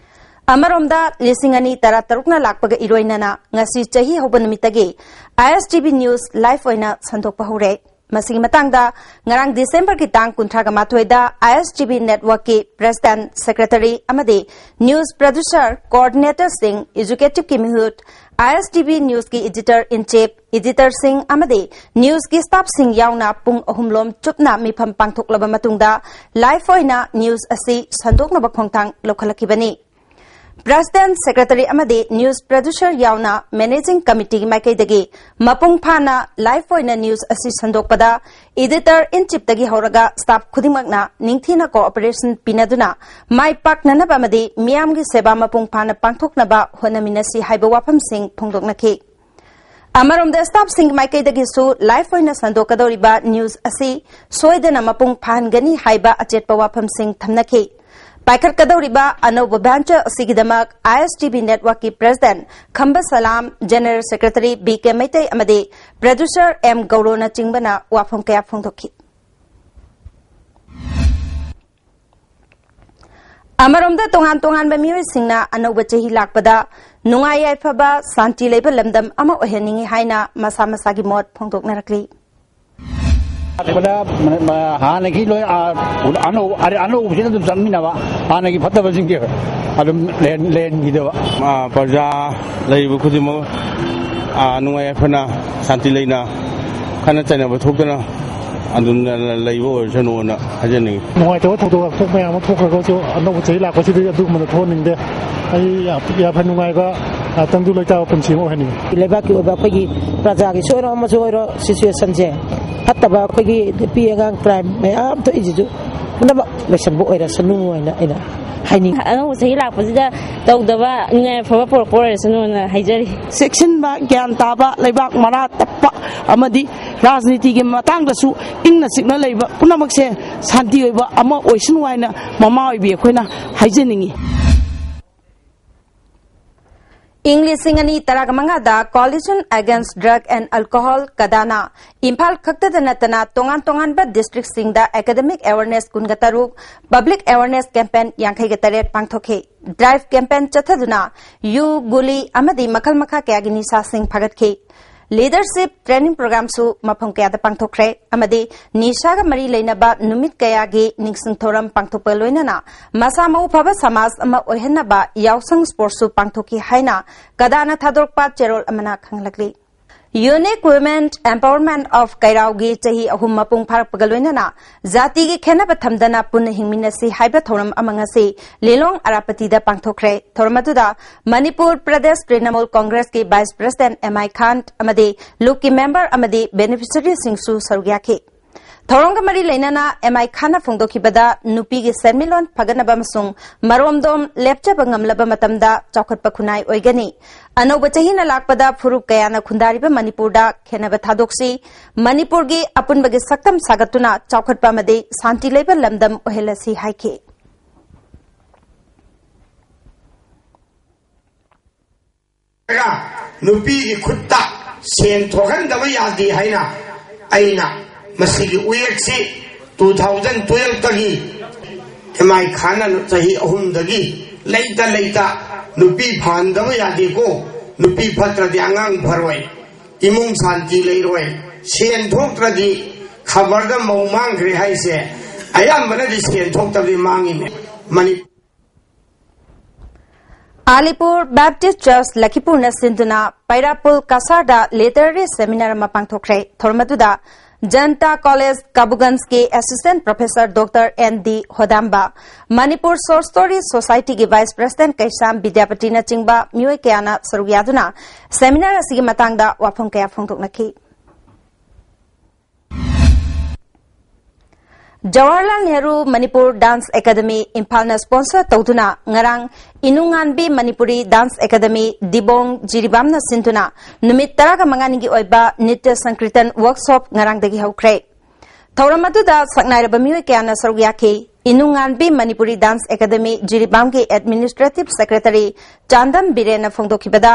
ꯑꯃꯔꯣꯝꯗ, ꯂꯤꯁꯤꯡ ꯑꯅꯤ ꯇꯔꯥꯇꯔꯨꯛꯅ ꯂꯥꯛꯄꯒ ꯏꯔꯣꯏꯅꯅ ꯉꯁꯤ ꯆꯍꯤ ꯍꯧꯕ ꯅꯨꯃꯤꯠꯇꯒꯤ ꯑꯥꯏ ꯑꯦꯁ ꯇꯤ ꯚꯤ ꯅ꯭ꯌꯨꯁ ꯂꯥꯏꯚ ꯑꯣꯏꯅ ꯁꯟꯗꯣꯛꯄ ꯍꯧꯔꯦ꯫ ꯃꯁꯤꯒꯤ ꯃꯇꯥꯡꯗ ꯉꯔꯥꯡ ꯗꯤꯁꯦꯝꯕꯔꯒꯤ ꯇꯥꯡ ꯀꯨꯟꯊ꯭ꯔꯥꯒ ꯃꯥꯊꯣꯏꯗ ꯑꯥꯏ ꯑꯦꯁ ꯇꯤ ꯚꯤ ꯅꯦꯠꯋꯔꯛꯀꯤ ꯄ꯭ꯔꯦꯁꯤꯗꯦꯟꯠ, ꯁꯦꯀ꯭ꯔꯦꯇꯔꯤ ꯑꯃꯗꯤ ꯅ꯭ꯌꯨꯁ ꯄ꯭ꯔꯗ꯭ꯌꯨꯁꯔ, ꯀꯣꯑꯣꯔꯗꯤꯅꯦꯇꯔꯁꯤꯡ, ꯑꯦꯛꯖꯤꯀ꯭ꯌꯨꯇꯤꯚꯀꯤ ꯃꯤꯍꯨꯠ, ꯑꯥꯏ ꯑꯦꯁ ꯇꯤ ꯚꯤ ꯅ꯭ꯌꯨꯁꯀꯤ ꯏꯗꯤꯇꯔ ꯏꯟ ꯆꯤꯐ, ꯏꯗꯤꯇꯔꯁꯤꯡ ꯑꯃꯗꯤ ꯅ꯭ꯌꯨꯁꯀꯤ ꯁ꯭ꯇꯥꯐꯁꯤꯡ ꯌꯥꯎꯅ ꯄꯨꯡ ꯑꯍꯨꯝ ꯂꯣꯝ ꯆꯨꯞꯅ ꯃꯤꯐꯝ ꯄꯥꯡꯊꯣꯛꯂꯕ ꯃꯇꯨꯡꯗ ꯂꯥꯏꯚ ꯑꯣꯏꯅ ꯅ꯭ꯌꯨꯁ ꯑꯁꯤ ꯁꯟꯗꯣꯛꯅꯕ ꯈꯣꯡꯊꯥꯡ ꯂꯧꯈꯠꯂꯛꯈꯤꯕꯅꯤ꯫ ꯄ꯭ꯔꯦꯁꯤꯗꯦꯟꯠ, ꯁꯦꯀ꯭ꯔꯦꯇꯔꯤ ꯑꯃꯗꯤ ꯅ꯭ꯌꯨꯁ ꯄ꯭ꯔꯗ꯭ꯌꯨꯁꯔ ꯌꯥꯎꯅ ꯃꯦꯅꯦꯖꯤꯡ ꯀꯃꯤꯇꯤꯒꯤ ꯃꯥꯏꯀꯩꯗꯒꯤ ꯃꯄꯨꯡ ꯐꯥꯅ ꯂꯥꯏꯚ ꯑꯣꯏꯅ ꯅ꯭ꯌꯨꯁ ꯑꯁꯤ ꯁꯟꯗꯣꯛꯄꯗ ꯏꯗꯤꯇꯔ ꯏꯟ ꯆꯤꯐꯇꯒꯤ ꯍꯧꯔꯒ ꯁ꯭ꯇꯥꯐ ꯈꯨꯗꯤꯡꯃꯛꯅ ꯅꯤꯡꯊꯤꯅ ꯀꯣꯑꯣꯄꯔꯦꯁꯟ ꯄꯤꯅꯗꯨꯅ ꯃꯥꯏ ꯄꯥꯛꯅꯅꯕ ꯑꯃꯗꯤ ꯃꯤꯌꯥꯝꯒꯤ ꯁꯦꯕꯥ ꯃꯄꯨꯡ ꯐꯥꯅ ꯄꯥꯡꯊꯣꯛꯅꯕ ꯍꯣꯠꯅꯃꯤꯟꯅꯁꯤ ꯍꯥꯏꯕ ꯋꯥꯐꯝꯁꯤꯡ ꯐꯣꯡꯗꯣꯛꯅꯈꯤ꯫ ꯑꯃꯔꯣꯝꯗ, ꯁ꯭ꯇꯥꯐꯁꯤꯡꯒꯤ ꯃꯥꯏꯀꯩꯗꯒꯤꯁꯨ ꯂꯥꯏꯚ ꯑꯣꯏꯅ ꯁꯟꯗꯣꯛꯀꯗꯧꯔꯤꯕ ꯅ꯭ꯌꯨꯁ ꯑꯁꯤ ꯁꯣꯏꯗꯅ ꯃꯄꯨꯡ ꯐꯥꯍꯟꯒꯅꯤ ꯍꯥꯏꯕ ꯑꯆꯦꯠꯄ ꯋꯥꯐꯝꯁꯤꯡ ꯊꯝꯅꯈꯤ꯫ ꯄꯥꯏꯈꯠꯀꯗꯧꯔꯤꯕ ꯑꯅꯧꯕ ꯚꯦꯟꯆꯔ ꯑꯁꯤꯒꯤꯗꯃꯛ ꯑꯥꯏ ꯑꯦꯁ ꯇꯤ ꯚꯤ ꯅꯦꯠꯋꯔꯛꯀꯤ ꯄ꯭ꯔꯦꯁꯤꯗꯦꯟꯠ ꯈꯝꯕ ꯁꯂꯥꯝ, ꯖꯦꯅꯔꯦꯜ ꯁꯦꯀ꯭ꯔꯦꯇꯔꯤ ꯕꯤ ꯀꯦ ꯃꯩꯇꯩ ꯑꯃꯗꯤ ꯄ꯭ꯔꯗ꯭ꯌꯨꯁꯔ ꯑꯦꯝ ꯒꯧꯔꯣꯅꯆꯤꯡꯕꯅ ꯋꯥꯐꯝ ꯀꯌꯥ ꯐꯣꯡꯗꯣꯛꯈꯤ꯫ ꯑꯃꯔꯣꯝꯗ, ꯇꯣꯉꯥꯟ ꯇꯣꯉꯥꯟꯕ ꯃꯤꯑꯣꯏꯁꯤꯡꯅ ꯑꯅꯧꯕ ꯆꯍꯤ ꯂꯥꯛꯄꯗ ꯅꯨꯡꯉꯥꯏ ꯌꯥꯏꯐꯕ, ꯁꯥꯟꯇꯤ ꯂꯩꯕ ꯂꯝꯗꯝ ꯑꯃ ꯑꯣꯏꯍꯟꯅꯤꯡꯏ ꯍꯥꯏꯅ ꯃꯁꯥ ꯃꯁꯥꯒꯤ ꯃꯣꯠ ꯐꯣꯡꯗꯣꯛꯅꯔꯛꯂꯤ꯫ ꯂꯥꯛꯄꯗ ꯍꯥꯟꯅꯒꯤ ꯂꯣꯏ ꯑꯅꯧꯕ ꯑꯅꯧꯕꯁꯤꯅ ꯑꯗꯨꯝ ꯆꯪꯃꯤꯟꯅꯕ, ꯍꯥꯟꯅꯒꯤ ꯐꯠꯇꯕꯁꯤꯡꯁꯦ ꯑꯗꯨꯝ ꯂꯩꯍꯟꯈꯤꯗꯕ꯫ ꯄ꯭ꯔꯖꯥ ꯂꯩꯔꯤꯕ ꯈꯨꯗꯤꯡꯃꯛ ꯅꯨꯡꯉꯥꯏ ꯌꯥꯏꯐꯅ, ꯁꯥꯟꯇꯤ ꯂꯩꯅ, ꯈꯠꯅ ꯆꯩꯅꯕ ꯊꯣꯛꯇꯅ ꯑꯗꯨꯝ ꯂꯩꯕ ꯑꯣꯏꯔꯁꯅꯨꯅ ꯍꯥꯏꯖꯅꯤꯡꯉꯤ꯫ ꯅꯨꯡꯉꯥꯏꯇꯕ ꯊꯧꯗꯣꯛ ꯋꯥꯊꯣꯛ ꯃꯌꯥꯝ ꯑꯃ ꯊꯣꯛꯈ꯭ꯔꯒꯁꯨ ꯑꯅꯧꯕ ꯆꯍꯤ ꯂꯥꯛꯄꯁꯤꯗꯤ ꯑꯗꯨꯒꯨꯝꯕꯗ ꯊꯣꯛꯍꯟꯅꯤꯡꯗꯦ꯫ ꯑꯩ ꯌꯥꯝ ꯌꯥꯝꯅ ꯅꯨꯡꯉꯥꯏꯕ, ꯑ, ꯇꯪꯗꯨ ꯂꯩꯇꯥꯕ ꯄꯨꯟꯁꯤ ꯑꯃ ꯑꯣꯏꯍꯟꯅꯤꯡꯉꯤ꯫ ꯂꯩꯕꯥꯛꯀꯤ ꯑꯣꯏꯕ ꯑꯩꯈꯣꯏꯒꯤ ꯄ꯭ꯔꯖꯥꯒꯤꯁꯨ ꯑꯣꯏꯔꯣ, ꯑꯃꯁꯨ ꯑꯣꯏꯔꯣ, ꯁꯤꯆꯨꯋꯦꯁꯟꯁꯦ ꯐꯠꯇꯕ, ꯑꯩꯈꯣꯏꯒꯤ ꯅꯨꯄꯤ ꯑꯉꯥꯡ ꯀ꯭ꯔꯥꯏꯝ ꯃꯌꯥꯝ ꯊꯣꯛꯏꯁꯤꯁꯨ ꯄꯨꯝꯅꯃꯛ ꯂꯣꯏꯁꯤꯟꯕ ꯑꯣꯏꯔꯁꯅꯨ ꯍꯥꯏꯅ ꯑꯩꯅ ꯍꯥꯏꯅꯤꯡꯉꯤ꯫ ꯑꯅꯧꯕ ꯆꯍꯤ ꯂꯥꯛꯄꯁꯤꯗ ꯇꯧꯗꯕ ꯅꯨꯡꯉꯥꯏ ꯑꯐꯕ ꯄꯨꯔꯛꯄ ꯑꯣꯏꯔꯁꯅꯨꯅ ꯍꯥꯏꯖꯔꯤ꯫ ꯆꯦꯛꯁꯤꯟꯕ, ꯒ꯭ꯌꯥꯟ ꯇꯥꯕ, ꯂꯩꯕꯥꯛ ꯃꯔꯥ ꯇꯞꯄ ꯑꯃꯗꯤ ꯔꯥꯖꯅꯤꯇꯤꯒꯤ ꯃꯇꯥꯡꯗꯁꯨ ꯏꯪꯅ ꯆꯤꯛꯅ ꯂꯩꯕ ꯄꯨꯝꯅꯃꯛꯁꯦ ꯁꯥꯟꯇꯤ ꯑꯣꯏꯕ ꯑꯃ ꯑꯣꯏꯁꯅꯨ ꯍꯥꯏꯅ ꯃꯃꯥ ꯑꯣꯏꯕꯤ ꯑꯩꯈꯣꯏꯅ ꯍꯥꯏꯖꯅꯤꯡꯉꯤ꯫ ꯏꯪ ꯂꯤꯁꯤꯡ ꯑꯅꯤ ꯇꯔꯥꯃꯉꯥꯗ Coalition Against Drug and Alcohol, ꯀꯗꯥꯅ Imphal ꯈꯛꯇꯗ ꯅꯠꯇꯅ ꯇꯣꯉꯥꯟ ꯇꯣꯉꯥꯟꯕ ꯗꯤꯁꯇ꯭ꯔꯤꯛꯁꯤꯡꯗ academic awareness ꯀꯨꯟꯒ ꯇꯔꯨꯛ, public awareness campaign ꯌꯥꯡꯈꯩꯒ ꯇꯔꯦꯠ ꯄꯥꯡꯊꯣꯛꯈꯤ꯫ ꯗ꯭ꯔꯥꯏꯚ ꯀꯦꯝꯄꯦꯟ ꯆꯠꯊꯗꯨꯅ ꯌꯨ, ꯒꯨꯂꯤ ꯑꯃꯗꯤ ꯃꯈꯜ ꯃꯈꯥ ꯀꯌꯥꯒꯤ ꯅꯤꯁꯥꯁꯤꯡ ꯐꯥꯒꯠꯈꯤ꯫ ꯂꯤꯗꯔꯁꯤꯞ ꯇ꯭ꯔꯦꯅꯤꯡ ꯄ꯭ꯔꯣꯒ꯭ꯔꯥꯝꯁꯨ ꯃꯐꯝ ꯀꯌꯥꯗ ꯄꯥꯡꯊꯣꯛꯈ꯭ꯔꯦ ꯑꯃꯗꯤ ꯅꯤꯁꯥꯒ ꯃꯔꯤ ꯂꯩꯅꯕ ꯅꯨꯃꯤꯠ ꯀꯌꯥꯒꯤ ꯅꯤꯡꯁꯤꯡ ꯊꯧꯔꯝ ꯄꯥꯡꯊꯣꯛꯄ ꯂꯣꯏꯅꯅ ꯃꯁꯥ ꯃꯎ ꯐꯕ ꯁꯃꯥꯖ ꯑꯃ ꯑꯣꯏꯍꯟꯅꯕ ꯌꯥꯎꯁꯪ ꯁ꯭ꯄꯣꯔꯠꯁꯨ ꯄꯥꯡꯊꯣꯛꯈꯤ ꯍꯥꯏꯅ ꯀꯗꯥꯅ ꯊꯥꯗꯣꯔꯛꯄ ꯆꯦꯔꯣꯜ ꯑꯃꯅ ꯈꯪꯍꯜꯂꯛꯂꯤ꯫ Unique Women Empowerment of ꯀꯩꯔꯥꯎꯒꯤ ꯆꯍꯤ ꯑꯍꯨꯝ ꯃꯄꯨꯡ ꯐꯥꯔꯛꯄꯒ ꯂꯣꯏꯅꯅ ꯖꯥꯇꯤꯒꯤ ꯈꯦꯟꯅꯕ ꯊꯝꯗꯅ ꯄꯨꯟꯅ ꯍꯤꯡꯃꯤꯟꯅꯁꯤ ꯍꯥꯏꯕ ꯊꯧꯔꯝ ꯑꯃ ꯉꯁꯤ ꯂꯤꯂꯣꯡ ꯑꯔꯥꯄꯇꯤꯗ ꯄꯥꯡꯊꯣꯛꯈ꯭ꯔꯦ꯫ ꯊꯧꯔꯝ ꯑꯗꯨꯗ ꯃꯅꯤꯄꯨꯔ ꯄ꯭ꯔꯗꯦꯁ ꯇ꯭ꯔꯤꯅꯃꯨꯜ ꯀꯣꯡꯒ꯭ꯔꯦꯁꯀꯤ vice president M I Khan ꯑꯃꯗꯤ ꯂꯨꯞꯀꯤ ꯃꯦꯝꯕꯔ ꯑꯃꯗꯤ ꯕꯦꯅꯤꯐꯤꯁꯔꯤꯁꯤꯡꯁꯨ ꯁꯔꯨꯛ ꯌꯥꯈꯤ꯫ ꯊꯧꯔꯝꯒ ꯃꯔꯤ ꯂꯩꯅꯅ ꯑꯦꯝ ꯑꯥꯏ ꯈꯥꯟꯅ ꯐꯣꯡꯗꯣꯛꯈꯤꯕꯗ ꯅꯨꯄꯤꯒꯤ ꯁꯦꯟꯃꯤꯠꯂꯣꯟ ꯐꯒꯠꯅꯕ ꯑꯃꯁꯨꯡ ꯃꯔꯣꯝꯗꯣꯝ ꯂꯦꯞꯆꯕ ꯉꯝꯂꯕ ꯃꯇꯝꯗ ꯆꯥꯎꯈꯠꯄ ꯈꯨꯟꯅꯥꯏ ꯑꯣꯏꯒꯅꯤ꯫ ꯑꯅꯧꯕ ꯆꯍꯤꯅ ꯂꯥꯛꯄꯗ ꯐꯨꯔꯨꯞ ꯀꯌꯥꯅ ꯈꯨꯟꯗꯥꯔꯤꯕ ꯃꯅꯤꯄꯨꯔꯗ ꯈꯦꯟꯅꯕ ꯊꯥꯗꯣꯛꯁꯤ, ꯃꯅꯤꯄꯨꯔꯒꯤ ꯑꯄꯨꯟꯕꯒꯤ ꯁꯛꯇꯝ ꯁꯥꯒꯠꯇꯨꯅ ꯆꯥꯎꯈꯠꯄ ꯑꯃꯗꯤ ꯁꯥꯟꯇꯤ ꯂꯩꯕ ꯂꯝꯗꯝ ꯑꯣꯏꯍꯜꯂꯁꯤ ꯍꯥꯏꯈꯤ꯫ ꯅꯨꯄꯤꯒꯤ ꯈꯨꯠꯇ ꯁꯦꯟ ꯊꯣꯛꯍꯟꯗꯕ ꯌꯥꯗꯦ ꯍꯥꯏꯅ ꯑꯩꯅ ꯃꯁꯤꯒꯤ ꯋꯦꯠꯁꯤ two thousand twelve ꯇꯒꯤ ꯑꯦꯝ ꯑꯥꯏ ꯈꯥꯟꯅ ꯆꯍꯤ ꯑꯍꯨꯝꯗꯒꯤ ꯂꯩꯇ ꯂꯩꯇ ꯅꯨꯄꯤ ꯐꯍꯟꯗꯕ ꯌꯥꯗꯦꯀꯣ, ꯅꯨꯄꯤ ꯐꯠꯇ꯭ꯔꯗꯤ ꯑꯉꯥꯡ ꯐꯔꯣꯏ, ꯏꯃꯨꯡ ꯁꯥꯟꯇꯤ ꯂꯩꯔꯣꯏ, ꯁꯦꯟ ꯊꯣꯛꯇ꯭ꯔꯗꯤ ꯈꯕꯔꯗ ꯃꯧ ꯃꯥꯡꯈ꯭ꯔꯦ ꯍꯥꯏꯁꯦ ꯑꯌꯥꯝꯕꯅꯗꯤ ꯁꯦꯟ ꯊꯣꯛꯇꯕꯗꯤ ꯃꯥꯡꯉꯤꯅꯦ꯫ ꯃꯅꯤ- ꯑꯥꯂꯤꯄꯨꯔ ꯕꯦꯞꯇꯤꯁ ꯆꯔꯆ ꯂꯈꯤꯄꯨꯔꯅ ꯁꯤꯟꯗꯨꯅ ꯄꯩꯔꯥꯄꯨꯜ ꯀꯁꯥꯔꯗ ꯂꯤꯇꯔꯦꯔꯤ ꯁꯦꯃꯤꯅꯥꯔ ꯑꯃ ꯄꯥꯡꯊꯣꯛꯈ꯭ꯔꯦ꯫ ꯊꯧꯔꯝ ꯑꯗꯨꯗ ꯖꯟꯇꯥ ꯀꯣꯂꯦꯖ ꯀꯥꯕꯨꯒꯟꯖꯀꯤ assistant professor doctor N D ꯍꯣꯗꯥꯝꯕ, ꯃꯅꯤꯄꯨꯔ ꯁꯣꯔꯠ ꯁ꯭ꯇꯣꯔꯤ ꯁꯣꯁꯥꯏꯇꯤꯒꯤ ꯚꯥꯏꯁ ꯄ꯭ꯔꯦꯁꯤꯗꯦꯟꯠ ꯀꯩꯁꯥꯝ ꯕꯤꯗ꯭ꯌꯥꯄꯇꯤꯅꯆꯤꯡꯕ ꯃꯤꯑꯣꯏ ꯀꯌꯥꯅ ꯁꯔꯨꯛ ꯌꯥꯗꯨꯅ ꯁꯦꯃꯤꯅꯥꯔ ꯑꯁꯤꯒꯤ ꯃꯇꯥꯡꯗ ꯋꯥꯐꯝ ꯀꯌꯥ ꯐꯣꯡꯗꯣꯛꯅꯈꯤ꯫ ꯖꯋꯥꯍꯔꯂꯥꯜ ꯅꯦꯍꯔꯨ ꯃꯅꯤꯄꯨꯔ ꯗꯥꯟꯁ ꯑꯦꯀꯥꯗꯃꯤ ꯏꯝꯐꯥꯜꯅ ꯁ꯭ꯄꯣꯟꯁꯔ ꯇꯧꯗꯨꯅ ꯉꯔꯥꯡ ꯏꯅꯨꯡꯉꯥꯟꯕꯤ ꯃꯅꯤꯄꯨꯔꯤ ꯗꯥꯟꯁ ꯑꯦꯀꯥꯗꯃꯤ ꯗꯤꯕꯣꯡ ꯖꯤꯔꯤꯕꯥꯝꯅ ꯁꯤꯟꯗꯨꯅ ꯅꯨꯃꯤꯠ ꯇꯔꯥꯒ ꯃꯉꯥꯅꯤꯒꯤ ꯑꯣꯏꯕ ꯅꯤꯇ꯭ꯌ ꯁꯪꯀ꯭ꯔꯤꯇꯟ ꯋꯔꯛꯁꯣꯞ ꯉꯔꯥꯡꯗꯒꯤ ꯍꯧꯈ꯭ꯔꯦ꯫ ꯊꯧꯔꯝ ꯑꯗꯨꯗ ꯁꯛꯅꯥꯏꯔꯕ ꯃꯤꯑꯣꯏ ꯀꯌꯥꯅ ꯁꯔꯨꯛ ꯌꯥꯈꯤ꯫ ꯏꯅꯨꯡꯉꯥꯟꯕꯤ ꯃꯅꯤꯄꯨꯔꯤ ꯗꯥꯟꯁ ꯑꯦꯀꯥꯗꯃꯤ ꯖꯤꯔꯤꯕꯥꯝꯒꯤ ꯑꯦꯗꯃꯤꯅꯤꯁꯇ꯭ꯔꯦꯇꯤꯚ ꯁꯦꯀ꯭ꯔꯦꯇꯔꯤ ꯆꯥꯟꯗꯝ ꯕꯤꯔꯦꯟꯅ ꯐꯣꯡꯗꯣꯛꯈꯤꯕꯗ,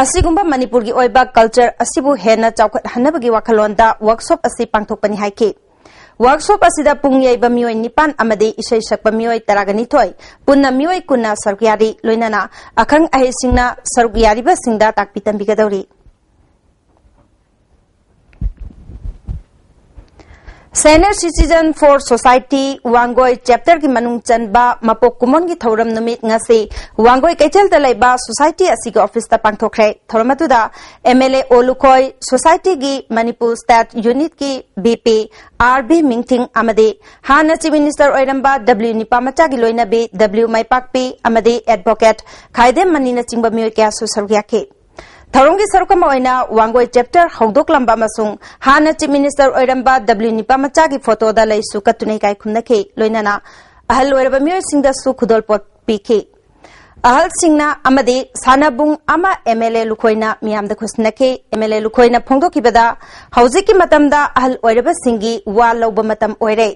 ꯑꯁꯤꯒꯨꯝꯕ ꯃꯅꯤꯄꯨꯔꯒꯤ ꯑꯣꯏꯕ ꯀꯜꯆꯔ ꯑꯁꯤꯕꯨ ꯍꯦꯟꯅ ꯆꯥꯎꯈꯠꯍꯟꯅꯕꯒꯤ ꯋꯥꯈꯜꯂꯣꯟꯗ ꯋꯔꯛꯁꯣꯞ ꯑꯁꯤ ꯄꯥꯡꯊꯣꯛꯄꯅꯤ ꯍꯥꯏꯈꯤ꯫ ꯋꯔꯛꯁꯣꯞ ꯑꯁꯤꯗ ꯄꯨꯡ ꯌꯩꯕ ꯃꯤꯑꯣꯏ ꯅꯤꯄꯥꯟ ꯑꯃꯗꯤ ꯏꯁꯩ ꯁꯛꯄ ꯃꯤꯑꯣꯏ ꯇꯔꯥꯒ ꯅꯤꯊꯣꯏ, ꯄꯨꯟꯅ ꯃꯤꯑꯣꯏ ꯀꯨꯟꯅ ꯁꯔꯨꯛ ꯌꯥꯔꯤ꯫ ꯂꯣꯏꯅꯅ ꯑꯈꯪ ꯑꯍꯩꯁꯤꯡꯅ ꯁꯔꯨꯛ ꯌꯥꯔꯤꯕꯁꯤꯡꯗ ꯇꯥꯛꯄꯤ ꯇꯝꯕꯤꯒꯗꯧꯔꯤ꯫ Senior Citizen for Society Wangoi ꯆꯦꯞꯇꯔꯒꯤ ꯃꯅꯨꯡ ꯆꯟꯕ ꯃꯄꯣꯛ ꯀꯨꯝꯑꯣꯟꯒꯤ ꯊꯧꯔꯝ ꯅꯨꯃꯤꯠ ꯉꯁꯤ ꯋꯥꯡꯒꯣꯏ ꯀꯩꯊꯦꯜꯗ ꯂꯩꯕ ꯁꯣꯁꯥꯏꯇꯤ ꯑꯁꯤꯒꯤ ꯑꯣꯐꯤꯁꯇ ꯄꯥꯡꯊꯣꯛꯈ꯭ꯔꯦ꯫ ꯊꯧꯔꯝ ꯑꯗꯨꯗ ꯑꯦꯝ ꯑꯦꯜ ꯑꯦ ꯑꯣ ꯂꯨꯈꯣꯏ, ꯁꯣꯁꯥꯏꯇꯤꯒꯤ ꯃꯅꯤꯄꯨꯔ ꯁ꯭ꯇꯦꯠ ꯌꯨꯅꯤꯠꯀꯤ ꯚꯤ ꯄꯤ ꯑꯥꯔ ꯕꯤ ꯃꯤꯡꯊꯤꯡ ꯑꯃꯗꯤ ꯍꯥꯟꯅ ꯆꯤꯐ ꯃꯤꯅꯤꯁꯇꯔ ꯑꯣꯏꯔꯝꯕ ꯗꯕ꯭ꯂꯤꯎ ꯅꯤꯄꯥꯃꯆꯥꯒꯤ ꯂꯣꯏꯅꯕꯤ ꯗꯕ꯭ꯂꯤꯎ ꯃꯥꯏꯄꯥꯛꯄꯤ ꯑꯃꯗꯤ ꯑꯦꯗꯚꯣꯀꯦꯠ ꯈꯥꯏꯗꯦꯝ ꯃꯅꯤꯅꯆꯤꯡꯕ ꯃꯤꯑꯣꯏ ꯀꯌꯥꯁꯨ ꯁꯔꯨꯛ ꯌꯥꯈꯤ꯫ ꯊꯧꯔꯝꯒꯤ ꯁꯔꯨꯛ ꯑꯃ ꯑꯣꯏꯅ ꯋꯥꯡꯒꯣꯏ ꯆꯦꯞꯇꯔ ꯍꯧꯗꯣꯛꯂꯝꯕ ꯑꯃꯁꯨꯡ ꯍꯥꯟꯅ ꯆꯤꯐ ꯃꯤꯅꯤꯁꯇꯔ ꯑꯣꯏꯔꯝꯕ ꯗꯕ꯭ꯂꯤꯎ ꯅꯤꯄꯥꯃꯆꯥꯒꯤ ꯐꯣꯇꯣꯗ ꯂꯩꯁꯨ ꯀꯠꯇꯨꯅ ꯏꯀꯥꯏ ꯈꯨꯝꯅꯈꯤ꯫ ꯂꯣꯏꯅꯅ ꯑꯍꯜ ꯑꯣꯏꯔꯕ ꯃꯤꯑꯣꯏꯁꯤꯡꯗꯁꯨ ꯈꯨꯗꯣꯜꯄꯣꯠ ꯄꯤꯈꯤ꯫ ꯑꯍꯜꯁꯤꯡꯅ ꯑꯃꯗꯤ ꯁꯥꯟꯅꯕꯨꯡ ꯑꯃ ꯑꯦꯝ ꯑꯦꯜ ꯑꯦ ꯂꯨꯈꯣꯏꯅ ꯃꯤꯌꯥꯝꯗ ꯈꯨꯠꯁꯤꯟꯅꯈꯤ꯫ ꯑꯦꯝ ꯑꯦꯜ ꯑꯦ ꯂꯨꯈꯣꯏꯅ ꯐꯣꯡꯗꯣꯛꯈꯤꯕꯗ, ꯍꯧꯖꯤꯛꯀꯤ ꯃꯇꯝꯗ ꯑꯍꯜ ꯑꯣꯏꯔꯕꯁꯤꯡꯒꯤ ꯋꯥ ꯂꯧꯕ ꯃꯇꯝ ꯑꯣꯏꯔꯦ꯫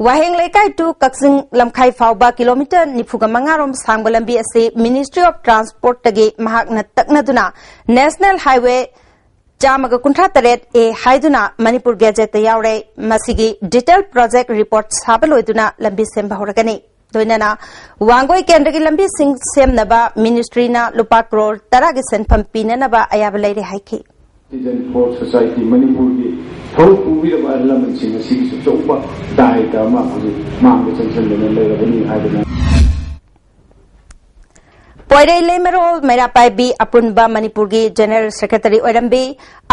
ꯋꯥꯍꯦꯡ ꯂꯩꯀꯥꯏ to ꯀꯛꯆꯤꯡ ꯂꯝꯈꯥꯏ ꯐꯥꯎꯕ ꯀꯤꯂꯣꯃꯤꯇꯔ ꯅꯤꯐꯨꯒ ꯃꯉꯥ ꯔꯣꯝ ꯁꯥꯡꯕ ꯂꯝꯕꯤ ꯑꯁꯤ Ministry of Transport ꯇꯒꯤ ꯃꯍꯥꯛꯅ ꯇꯛꯅꯗꯨꯅ National Highway ꯆꯥꯝꯃꯒ ꯀꯨꯟꯊ꯭ꯔꯥ ꯇꯔꯦꯠ ꯑꯦ ꯍꯥꯏꯗꯨꯅ ꯃꯅꯤꯄꯨꯔ ꯒꯦꯖꯦꯠꯇ ꯌꯥꯎꯔꯦ꯫ ꯃꯁꯤꯒꯤ detail project report ꯁꯥꯕ ꯂꯣꯏꯗꯨꯅ ꯂꯝꯕꯤ ꯁꯦꯝꯕ ꯍꯧꯔꯒꯅꯤ꯫ ꯂꯣꯏꯅꯅ ꯋꯥꯡꯒꯣꯏ ꯀꯦꯟꯗ꯭ꯔꯒꯤ ꯂꯝꯕꯤꯁꯤꯡ ꯁꯦꯝꯅꯕ ministry ꯅ ꯂꯨꯄꯥ ꯀ꯭ꯔꯣꯔ ꯇꯔꯥꯒꯤ ꯁꯦꯟꯐꯝ ꯄꯤꯅꯅꯕ ꯑꯌꯥꯕ ꯂꯩꯔꯦ ꯍꯥꯏꯈꯤ꯫ Citizen for Society ꯃꯅꯤꯄꯨꯔꯒꯤ ꯊꯧꯔꯝ ꯄꯨꯕꯤꯔꯕ ꯑꯍꯜ ꯂꯃꯟꯁꯤꯡ ꯑꯁꯤꯒꯤꯁꯨ ꯑꯆꯧꯕ ꯗꯥꯏꯇ ꯑꯃ ꯍꯧꯖꯤꯛ ꯃꯥꯡꯗ ꯆꯪꯁꯤꯟꯗꯨꯅ ꯂꯩꯔꯕꯅꯤ ꯍꯥꯏꯗꯅ꯫ ꯄꯣꯏꯔꯩ ꯂꯩꯃꯔꯣꯜ ꯃꯩꯔꯥ ꯄꯥꯏꯕꯤ ꯑꯄꯨꯟꯕ ꯃꯅꯤꯄꯨꯔꯒꯤ ꯖꯦꯅꯦꯔꯦꯜ ꯁꯦꯀ꯭ꯔꯦꯇꯔꯤ ꯑꯣꯏꯔꯝꯕꯤ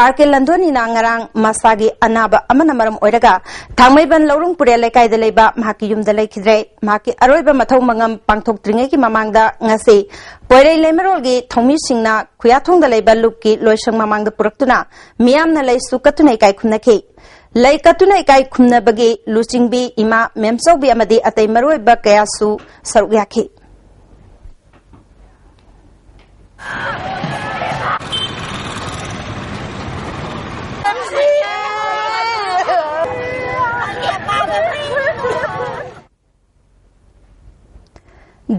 ꯑꯥꯔ ꯀꯦ ꯂꯟꯗꯣꯅꯤꯅ ꯉꯔꯥꯡ ꯃꯁꯥꯒꯤ ꯑꯅꯥꯕ ꯑꯃꯅ ꯃꯔꯝ ꯑꯣꯏꯔꯒ ꯊꯥꯡꯃꯩꯕꯟ ꯂꯧꯔꯨꯡ ꯄꯨꯔꯦꯜ ꯂꯩꯀꯥꯏꯗ ꯂꯩꯕ ꯃꯍꯥꯛꯀꯤ ꯌꯨꯝꯗ ꯂꯩꯈꯤꯗ꯭ꯔꯦ꯫ ꯃꯍꯥꯛꯀꯤ ꯑꯔꯣꯏꯕ ꯃꯊꯧ ꯃꯉꯝ ꯄꯥꯡꯊꯣꯛꯇ꯭ꯔꯤꯉꯩꯒꯤ ꯃꯃꯥꯡꯗ ꯉꯁꯤ ꯄꯣꯏꯔꯩ ꯂꯩꯃꯔꯣꯜꯒꯤ ꯊꯧꯃꯤꯁꯤꯡꯅ ꯈꯨꯌꯥꯊꯣꯡꯗ ꯂꯩꯕ ꯂꯨꯞꯀꯤ ꯂꯣꯏꯁꯪ ꯃꯃꯥꯡꯗ ꯄꯨꯔꯛꯇꯨꯅ ꯃꯤꯌꯥꯝꯅ ꯂꯩꯁꯨ ꯀꯠꯇꯨꯅ ꯏꯀꯥꯏ ꯈꯨꯝꯅꯈꯤ꯫ ꯂꯩ ꯀꯠꯇꯨꯅ ꯏꯀꯥꯏ ꯈꯨꯝꯅꯕꯒꯤ ꯂꯨꯆꯤꯡꯕꯤ ꯏꯃꯥ ꯃꯦꯝꯆꯧꯕꯤ ꯑꯃꯗꯤ ꯑꯇꯩ ꯃꯔꯨꯑꯣꯏꯕ ꯀꯌꯥꯁꯨ ꯁꯔꯨꯛ ꯌꯥꯈꯤ꯫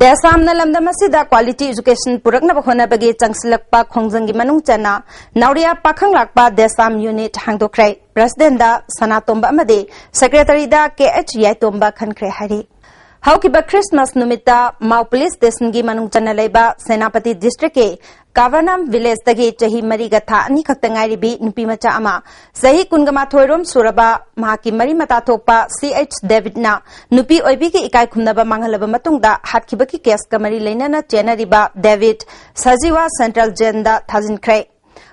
ꯗꯦꯁꯥꯝꯅ ꯂꯝꯗꯝ ꯑꯁꯤꯗ quality education ꯄꯨꯔꯛꯅꯕ ꯍꯣꯠꯅꯕꯒꯤ ꯆꯪꯁꯤꯜꯂꯛꯄ ꯈꯣꯡꯖꯪꯒꯤ ꯃꯅꯨꯡ ꯆꯟꯅ ꯅꯥꯎꯔꯤꯌꯥ ꯄꯥꯈꯪ ꯂꯥꯛꯄ ꯗꯦꯁꯥꯝ ꯌꯨꯅꯤꯠ ꯍꯥꯡꯗꯣꯛꯈ꯭ꯔꯦ꯫ ꯄ꯭ꯔꯁꯤꯗꯦꯟꯗ ꯁꯅꯥꯇꯣꯝꯕ ꯑꯃꯗꯤ ꯁꯦꯀ꯭ꯔꯦꯇꯔꯤꯗ ꯀꯦ ꯑꯩꯆ ꯌꯥꯏꯇꯣꯝꯕ ꯈꯟꯈ꯭ꯔꯦ ꯍꯥꯏꯔꯤ꯫ ꯍꯧꯈꯤꯕ ꯈ꯭ꯔꯤꯁꯃꯥꯁ ꯅꯨꯃꯤꯠꯇ ꯃꯥꯎ ꯄꯨꯂꯤꯁ ꯁ꯭ꯇꯦꯁꯟꯒꯤ ꯃꯅꯨꯡ ꯆꯟꯅ ꯂꯩꯕ ꯁꯦꯅꯥꯄꯇꯤ ꯗꯤꯁꯇ꯭ꯔꯤꯛꯀꯤ ꯀꯥꯕꯥꯅꯥꯝ ꯚꯤꯂꯦꯖꯇꯒꯤ ꯆꯍꯤ ꯃꯔꯤꯒ ꯊꯥ ꯑꯅꯤ ꯈꯛꯇ ꯉꯥꯏꯔꯤꯕꯤ ꯅꯨꯄꯤ ꯃꯆꯥ ꯑꯃ, ꯆꯍꯤ ꯀꯨꯟꯒ ꯃꯥꯊꯣꯏ ꯔꯣꯝ ꯁꯨꯔꯕ ꯃꯍꯥꯛꯀꯤ ꯃꯔꯤ ꯃꯇꯥ ꯊꯣꯛꯄ ꯁꯤ ꯑꯩꯆ ꯗꯦꯕꯤꯠꯅ ꯅꯨꯄꯤ ꯑꯣꯏꯕꯤꯒꯤ ꯏꯀꯥꯏ ꯈꯨꯝꯅꯕ ꯃꯥꯡꯍꯜꯂꯕ ꯃꯇꯨꯡꯗ ꯍꯥꯠꯈꯤꯕꯒꯤ ꯀꯦꯁꯀ ꯃꯔꯤ ꯂꯩꯅꯅ ꯆꯦꯟꯅꯔꯤꯕ ꯗꯦꯕꯤꯠ ꯁꯖꯤꯋꯥ ꯁꯦꯟꯇ꯭ꯔꯦꯜ ꯖꯦꯜꯗ ꯊꯥꯖꯤꯟꯈ꯭ꯔꯦ꯫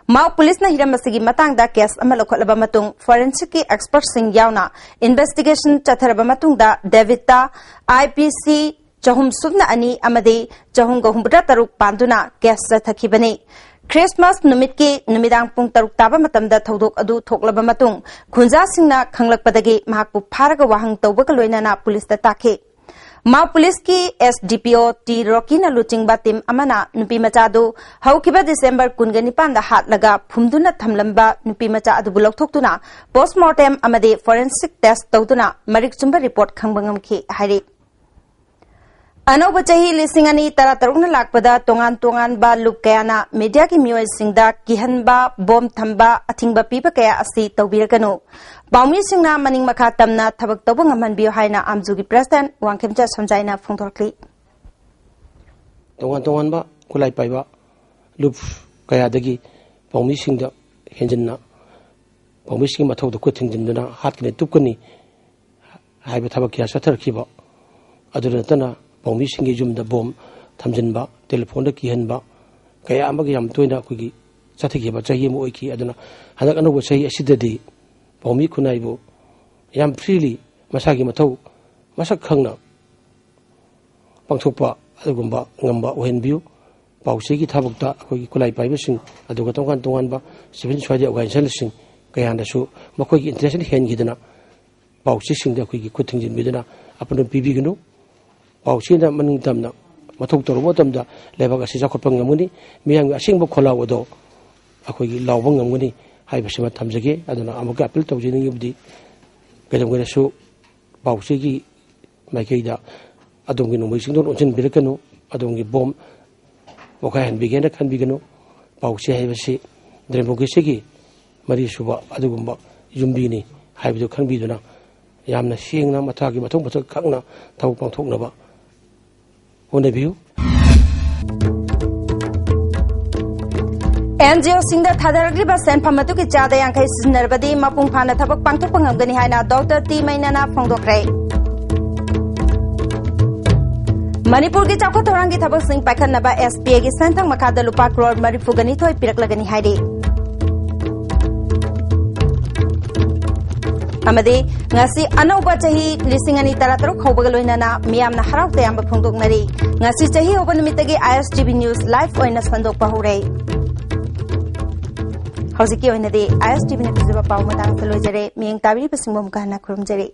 ꯃꯥꯎ ꯄꯨꯂꯤꯁꯅ ꯍꯤꯔꯝ ꯑꯁꯤꯒꯤ ꯃꯇꯥꯡꯗ ꯀꯦꯁ ꯑꯃ ꯂꯧꯈꯠꯂꯕ ꯃꯇꯨꯡ, ꯐꯣꯔꯦꯟꯁꯤꯛꯀꯤ ꯑꯦꯛꯁꯄꯔꯠꯁꯤꯡ ꯌꯥꯎꯅ ꯏꯟꯚꯦꯁꯇꯤꯒꯦꯁꯟ ꯆꯠꯊꯔꯕ ꯃꯇꯨꯡꯗ, ꯗꯦꯕꯤꯠꯇ ꯑꯥꯏ ꯄꯤ ꯁꯤ ꯆꯍꯨꯝ ꯁꯨꯞꯅ ꯑꯅꯤ ꯑꯃꯗꯤ ꯆꯍꯨꯝꯒ ꯍꯨꯝꯐꯨꯇꯔꯥ ꯇꯔꯨꯛ ꯄꯥꯟꯗꯨꯅ ꯀꯦꯁ ꯆꯠꯊꯈꯤꯕꯅꯤ꯫ ꯈ꯭ꯔꯤꯁꯃꯥꯁ ꯅꯨꯃꯤꯠꯀꯤ ꯅꯨꯃꯤꯗꯥꯡ ꯄꯨꯡ ꯇꯔꯨꯛ ꯇꯥꯕ ꯃꯇꯝꯗ ꯊꯧꯗꯣꯛ ꯑꯗꯨ ꯊꯣꯛꯂꯕ ꯃꯇꯨꯡ, ꯈꯨꯟꯖꯥꯁꯤꯡꯅ ꯈꯪꯂꯛꯄꯗꯒꯤ ꯃꯍꯥꯛꯄꯨ ꯐꯥꯔꯒ ꯋꯥꯍꯪ ꯇꯧꯕꯒ ꯂꯣꯏꯅꯅ ꯄꯨꯂꯤꯁꯇ ꯇꯥꯛꯈꯤ꯫ ꯃꯥꯎ ꯄꯨꯂꯤꯁꯀꯤ ꯑꯦꯁ ꯗꯤ ꯄꯤ ꯑꯣ ꯇꯤ ꯔꯣꯀꯤꯅ ꯂꯨꯆꯤꯡꯕ ꯇꯤꯝ ꯑꯃꯅ ꯅꯨꯄꯤ ꯃꯆꯥꯗꯨ ꯍꯧꯈꯤꯕ ꯗꯤꯁꯦꯝꯕꯔ ꯀꯨꯟꯒ ꯅꯤꯄꯥꯟꯗ ꯍꯥꯠꯂꯒ ꯐꯨꯝꯗꯨꯅ ꯊꯝꯂꯝꯕ ꯅꯨꯄꯤ ꯃꯆꯥ ꯑꯗꯨꯕꯨ ꯂꯧꯊꯣꯛꯇꯨꯅ ꯄꯣꯁꯃꯣꯔꯇꯦꯝ ꯑꯃꯗꯤ ꯐꯣꯔꯦꯟꯁꯤꯛ ꯇꯦꯁ ꯇꯧꯗꯨꯅ ꯃꯔꯤꯛ ꯆꯨꯝꯕ ꯔꯤꯄꯣꯔꯠ ꯈꯪꯕ ꯉꯝꯈꯤ ꯍꯥꯏꯔꯤ꯫ ꯑꯅꯧꯕ ꯆꯍꯤ ꯂꯤꯁꯤꯡ ꯑꯅꯤ ꯇꯔꯥꯇꯔꯨꯛꯅ ꯂꯥꯛꯄꯗ ꯇꯣꯉꯥꯟ ꯇꯣꯉꯥꯟꯕ ꯂꯨꯞ ꯀꯌꯥꯅ ꯃꯤꯗꯤꯌꯥꯒꯤ ꯃꯤꯑꯣꯏꯁꯤꯡꯗ ꯀꯤꯍꯟꯕ, ꯕꯣꯝ ꯊꯝꯕ, ꯑꯊꯤꯡꯕ ꯄꯤꯕ ꯀꯌꯥ ꯑꯁꯤ ꯇꯧꯕꯤꯔꯒꯅꯨ꯫ ꯄꯥꯎꯃꯤꯁꯤꯡꯅ ꯃꯅꯤꯡ ꯃꯈꯥ ꯇꯝꯅ ꯊꯕꯛ ꯇꯧꯕ ꯉꯝꯍꯟꯕꯤꯌꯨ ꯍꯥꯏꯅ ꯑꯥꯝꯖꯨꯒꯤ ꯄ꯭ꯔꯁꯤꯗꯦꯟ ꯋꯥꯡꯈꯦꯝꯆꯥ ꯁꯝꯖꯥꯏꯅ ꯐꯣꯡꯗꯣꯔꯛꯂꯤ꯫ ꯇꯣꯉꯥꯟ ꯇꯣꯉꯥꯟꯕ ꯈꯨꯠꯂꯥꯏ ꯄꯥꯏꯕ ꯂꯨꯞ ꯀꯌꯥꯗꯒꯤ ꯄꯥꯎꯃꯤꯁꯤꯡꯗ ꯍꯦꯟꯖꯤꯟꯅ ꯄꯥꯎꯃꯤꯁꯤꯡꯒꯤ ꯃꯊꯧꯗ ꯈꯨꯠ ꯊꯤꯡꯖꯤꯟꯗꯨꯅ ꯍꯥꯠꯀꯅꯤ, ꯇꯨꯞꯀꯅꯤ ꯍꯥꯏꯕ ꯊꯕꯛ ꯀꯌꯥ ꯆꯠꯊꯔꯛꯈꯤꯕ꯫ ꯑꯗꯨꯗ ꯅꯠꯇꯅ ꯄꯥꯎꯃꯤꯁꯤꯡꯒꯤ ꯌꯨꯝꯗ ꯕꯣꯝ ꯊꯝꯖꯤꯟꯕ, ꯇꯦꯂꯤꯐꯣꯟꯗ ꯀꯤꯍꯟꯕ ꯀꯌꯥ ꯑꯃꯒ ꯌꯥꯝ ꯇꯣꯏꯅ ꯑꯩꯈꯣꯏꯒꯤ ꯆꯠꯊꯈꯤꯕ ꯆꯍꯤ ꯑꯃ ꯑꯣꯏꯈꯤ꯫ ꯑꯗꯨꯅ ꯍꯟꯗꯛ ꯑꯅꯧꯕ ꯆꯍꯤ ꯑꯁꯤꯗꯗꯤ ꯄꯥꯎꯃꯤ ꯈꯨꯟꯅꯥꯏꯕꯨ ꯌꯥꯝ freely ꯃꯁꯥꯒꯤ ꯃꯊꯧ ꯃꯁꯛ ꯈꯪꯅ ꯄꯥꯡꯊꯣꯛꯄ ꯑꯗꯨꯒꯨꯝꯕ ꯉꯝꯕ ꯑꯣꯏꯍꯟꯕꯤꯌꯨ꯫ ꯄꯥꯎꯆꯦꯒꯤ ꯊꯕꯛꯇ ꯑꯩꯈꯣꯏꯒꯤ ꯈꯨꯠꯂꯥꯏ ꯄꯥꯏꯕꯁꯤꯡ, ꯑꯗꯨꯒ ꯇꯣꯉꯥꯟ ꯇꯣꯉꯥꯟꯕ civil society organizationꯁꯤꯡ ꯀꯌꯥꯅꯁꯨ ꯃꯈꯣꯏꯒꯤ interest ꯍꯦꯟꯈꯤꯗꯅ ꯄꯥꯎꯆꯦꯁꯤꯡꯗ ꯑꯩꯈꯣꯏꯒꯤ ꯈꯨꯠ ꯊꯤꯡꯖꯤꯟꯕꯤꯗꯨꯅ ꯑꯄꯟꯕ ꯄꯤꯕꯤꯒꯅꯨ꯫ ꯄꯥꯎꯆꯦꯅ ꯃꯅꯤꯡ ꯇꯝꯅ ꯃꯊꯧ ꯇꯧꯔꯨꯕ ꯃꯇꯝꯗ ꯂꯩꯕꯥꯛ ꯑꯁꯤ ꯆꯥꯎꯈꯠꯄ ꯉꯝꯒꯅꯤ, ꯃꯤꯌꯥꯝꯒꯤ ꯑꯁꯦꯡꯕ ꯈꯣꯜꯂꯥꯎ ꯑꯗꯣ ꯑꯩꯈꯣꯏꯒꯤ ꯂꯥꯎꯕ ꯉꯝꯒꯅꯤ ꯍꯥꯏꯕꯁꯤꯃ ꯊꯝꯖꯒꯦ꯫ ꯑꯗꯨꯅ ꯑꯃꯨꯛꯀ appeal ꯇꯧꯖꯅꯤꯡꯉꯤꯕꯗꯤ, ꯀꯩꯗꯧꯉꯩꯗꯁꯨ ꯄꯥꯎꯆꯦꯒꯤ ꯃꯥꯏꯀꯩꯗ ꯑꯗꯣꯝꯒꯤ ꯅꯣꯡꯃꯩ ꯆꯤꯡꯗꯣꯟ ꯑꯣꯟꯁꯤꯟꯕꯤꯔꯛꯀꯅꯨ, ꯑꯗꯣꯝꯒꯤ ꯕꯣꯝ ꯄꯣꯈꯥꯏꯍꯟꯕꯤꯒꯦꯅ ꯈꯟꯕꯤꯒꯅꯨ꯫ ꯄꯥꯎꯆꯦ ꯍꯥꯏꯕꯁꯤ democracyꯒꯤ ꯃꯔꯤꯁꯨꯕ ꯑꯗꯨꯒꯨꯝꯕ ꯌꯨꯝꯕꯤꯅꯤ ꯍꯥꯏꯕꯗꯨ ꯈꯪꯕꯤꯗꯨꯅ ꯌꯥꯝꯅ ꯁꯦꯡꯅ ꯃꯊꯥꯒꯤ ꯃꯊꯧ ꯃꯊꯛ ꯈꯪꯅ ꯊꯕꯛ ꯄꯥꯡꯊꯣꯛꯅꯕ ꯍꯣꯠꯅꯕꯤꯌꯨ꯫ NGOꯁꯤꯡꯗ ꯊꯥꯗꯔꯛꯂꯤꯕ ꯁꯦꯟꯐꯝ ꯑꯗꯨꯒꯤ ꯆꯥꯗ ꯌꯥꯡꯈꯩ ꯁꯤꯖꯤꯟꯅꯔꯕꯗꯤ ꯃꯄꯨꯡ ꯐꯥꯅ ꯊꯕꯛ ꯄꯥꯡꯊꯣꯛꯄ ꯉꯝꯒꯅꯤ ꯍꯥꯏꯅ ꯗꯣꯛꯇꯔ ꯇꯤ ꯃꯩꯅꯅ ꯐꯣꯡꯗꯣꯛꯈ꯭ꯔꯦ꯫ ꯃꯅꯤꯄꯨꯔꯒꯤ ꯆꯥꯎꯈꯠ ꯊꯧꯔꯥꯡꯒꯤ ꯊꯕꯛꯁꯤꯡ ꯄꯥꯏꯈꯠꯅꯕ SBAꯒꯤ ꯁꯦꯟꯊꯪ ꯃꯈꯥꯗ ꯂꯨꯄꯥ ꯀ꯭ꯔꯣꯔ ꯃꯔꯤꯐꯨꯒ ꯅꯤꯊꯣꯏ ꯄꯤꯔꯛꯂꯒꯅꯤ ꯍꯥꯏꯔꯤ꯫ ꯑꯃꯗꯤ ꯉꯁꯤ ꯑꯅꯧꯕ ꯆꯍꯤ ꯂꯤꯁꯤꯡ ꯑꯅꯤ ꯇꯔꯥꯇꯔꯨꯛ ꯍꯧꯕꯒ ꯂꯣꯏꯅꯅ ꯃꯤꯌꯥꯝꯅ ꯍꯔꯥꯎ ꯇꯌꯥꯝꯕ ꯐꯣꯡꯗꯣꯛꯅꯔꯤ꯫ ꯉꯁꯤ ꯆꯍꯤ ꯍꯧꯕ ꯅꯨꯃꯤꯠꯇꯒꯤ ISTV News live ꯑꯣꯏꯅ ꯁꯟꯗꯣꯛꯄ ꯍꯧꯔꯦ꯫ ꯍꯧꯖꯤꯛꯀꯤ ꯑꯣꯏꯅꯗꯤ ISTVꯅ ꯄꯤꯖꯕ ꯄꯥꯎ ꯃꯇꯥꯡ ꯑꯁꯤꯗ ꯂꯣꯏꯖꯔꯦ꯫ ꯃꯤꯠꯌꯦꯡ ꯇꯥꯕꯤꯔꯤꯕꯁꯤꯡꯕꯨ ꯑꯃꯨꯛꯀ ꯍꯟꯅ ꯈꯨꯔꯨꯝꯖꯔꯤ꯫